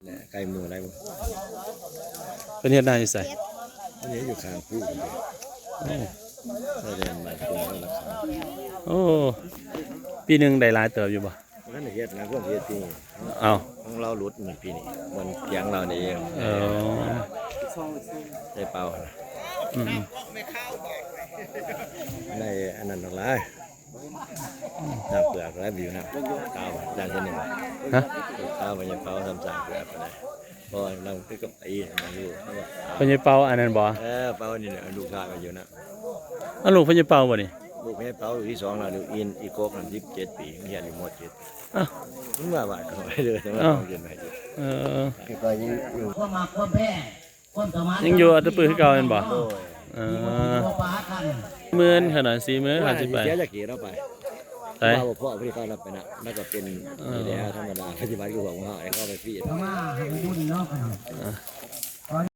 ແຫຼະ ໄກ່ໝູ່ໄດ້ບໍ່? ເພິ່ນເຮັດນາຢູ່ໃສ? ອັນນີ້ຢູ່ຂ້າງພູ ໂອ້ ຊາຍແດນບ້ານກຸງ ລາວລະຄາ. ໂອ້ ປີໜຶ່ງໄດ້ຫຼາຍເຕີບຢູ່ບໍ່? ບໍ່ທັນໄດ້ເຮັດນະ ເພິ່ນເຮັດປີນີ້. ເອົ້າ ຂອງລາວຫຼຸດນີ້ປີນີ້ ບ່ອນກຽງລາວນີ້ເອງ. ເອີ ໄດ້ເປົ່ານະ. ອືມ ໄດ້ອັນນັ້ນຫຼາຍ. ສ້າງເປືອກແລ້ວບິວນະ ຂາວ ຢ່າງເຊັ່ນນີ້ ຮະ ຂາວ ພະຍາເປົາ ທຳສ້າງເປືອກກໍໄດ້ ເພາະວ່າລາວຄືກັບໄອ້ນະຢູ່ ພະຍາເປົາອັນນັ້ນບໍ່? ເອີ ເປົານີ້ແຫຼະ ລູກຊາຍມັນຢູ່ນະ. ເອົາ ລູກພະຍາເປົາບໍ່ນີ້? ລູກພະຍາເປົາ ລູກທີສອງແລ້ວ ລູກອີ່ນ ອີ່ກົກນັ້ນ ສິບເຈັດປີ ມັນຮຽນຢູ່ ມໍເຈັດ. ອ້າວ ມັນມາບ້ານເຂົາໄປເລີຍ ເອົາ ເອົາ ເປັນໄປຢູ່ ເອີ ເກັບໄວ້ຢູ່ ຄວາມມັກຄວາມແພງ ຄວາມສະໝານ ຍັງຢູ່ອັດຕະປືຄືເກົ່າແມ່ນບໍ່? ໂດຍ ເອີ ໝື່ນຂະໜາດ ສີ່ໝື່ນ ຄັນຊິໄປ ເສຍຈັກເກດເອົາໄປ ໄປ ວ່າບໍ່ພໍ ບໍ່ໄດ້ເຂົ້າໄປນະ ແລ້ວກໍເປັນ ເອີ ນີ້ແຫຼະ ທຳມະດາ ປະຕິບັດຄືພວກເຮົາ ໃຫ້ເຂົ້າໄປຟຣີ ເຂົ້າມາໃຫ້ບຸນເນາະ.